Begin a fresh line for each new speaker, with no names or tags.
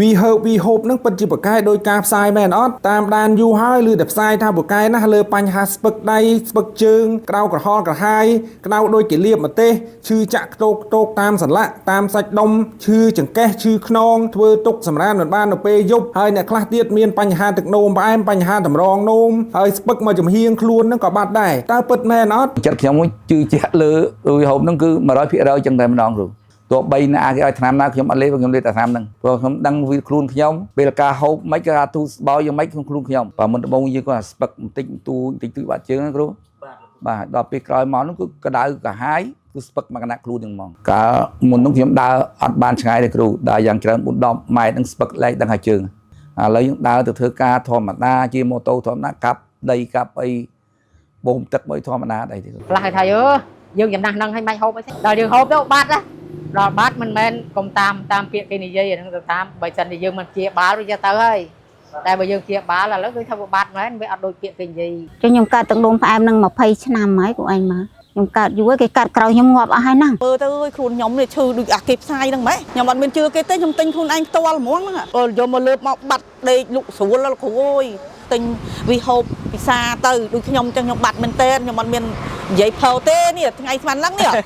វីហើបវីហូបនឹងពិតជាប្រកែដោយការផ្សាយមែនអត់តាមដានយូរហើយឬតែផ្សាយថាប្រកែណាស់លើបញ្ហាស្ពឹកដៃស្ពឹកជើងក្តៅក្រហល់ក្រហាយក្តៅដូចជាលាបម្ទេសឈឺចាក់ខ្ទោកខ្ទោកតាមសន្លាក់តាមសាច់ដុំឈឺចង្កេះឈឺខ្នងធ្វើទុកសម្រានមិនបាននៅពេលយប់ហើយអ្នកខ្លះទៀតមានបញ្ហាទឹកនោមផ្អែមបញ្ហាតម្រងនោមហើយស្ពឹកមកចំហៀងខ្លួននឹងក៏បាត់ដែរតើពិតមែនអត់
ចិត្តខ្ញុំជឿជាក់លើវីហូបហ្នឹងគឺ100%ចឹងតែម្ដងគ្រូទោះបីណាគេឲ្យថ្នាំណាខ្ញុំអត់លេបខ្ញុំលេបតែថ្នាំហ្នឹងព្រោះខ្ញុំដឹងវាខ្លួនខ្ញុំពេលការហូបមិនក៏ទូស្បោយយ៉ាងម៉េចក្នុងខ្លួនខ្ញុំបើមុនដំបូងយើងគាត់ស្ពឹកបន្តិចបន្តួចបន្តិចតួចបាត់ជើងណាគ្រូបាទដល់ពេលក្រោយមកហ្នឹងគឺក្តៅក្រហាយគឺស្ពឹកមកកណាក់ខ្លួនហ្នឹងហ្មងកាលមុនហ្នឹងខ្ញុំដើរអត់បានឆ្ងាយទេគ្រូដើរយ៉ាងច្រើន4 10ម៉ែត្រហ្នឹងស្ពឹកលែកដឹងហើយជើងឥឡូវយើងដើរទៅធ្វើការធម្មតាជាម៉ូតូធម្មតាកាប់ដីកាប់អីបូមទឹកបីធម្មតាអីទេ
ខ្លះគេថាយើយើងចំណាស់ហ្នឹងឲ្យមិនហូបអីទេដល់យើងហូបទៅបាត់ណាដល់បាត់មិនមែនកុំតាមតាមពាក្យគេនិយាយអាហ្នឹងទៅតាមបើសិនជាយើងមិនជាបាលវាទៅហើយតែបើយើងជាបាលឥឡូវគឺថាវាបាត់មែនវាអត់ដូចពាក្យគេនិយាយ
ចឹងខ្ញុំកើតទឹកនោមផ្អែមនឹង20ឆ្នាំហើយពួកឯងមកខ្ញុំកើតយូរហើយគេកាត់ក្រោយខ្ញុំងាប់អស់ហើយហ្នឹង
មើលទៅអើយខ្លួនខ្ញុំនេះឈឺដូចអាគេផ្សាយហ្នឹងម៉េះខ្ញុំអត់មានជឿគេទេខ្ញុំទិញខ្លួនឯងផ្ទាល់ហ្មងហ្នឹងអូយកមកលើបមកបាត់ដេកលក់ស្រួលលោកគ្រូអើយទិញវីហូបពិសាទៅដូចខ្ញុំចឹងខ្ញុំបាត់មែនតើខ្ញុំអត់មាននិយាយផោទេនេះថ្ងៃស្មានហ្នឹងនេះ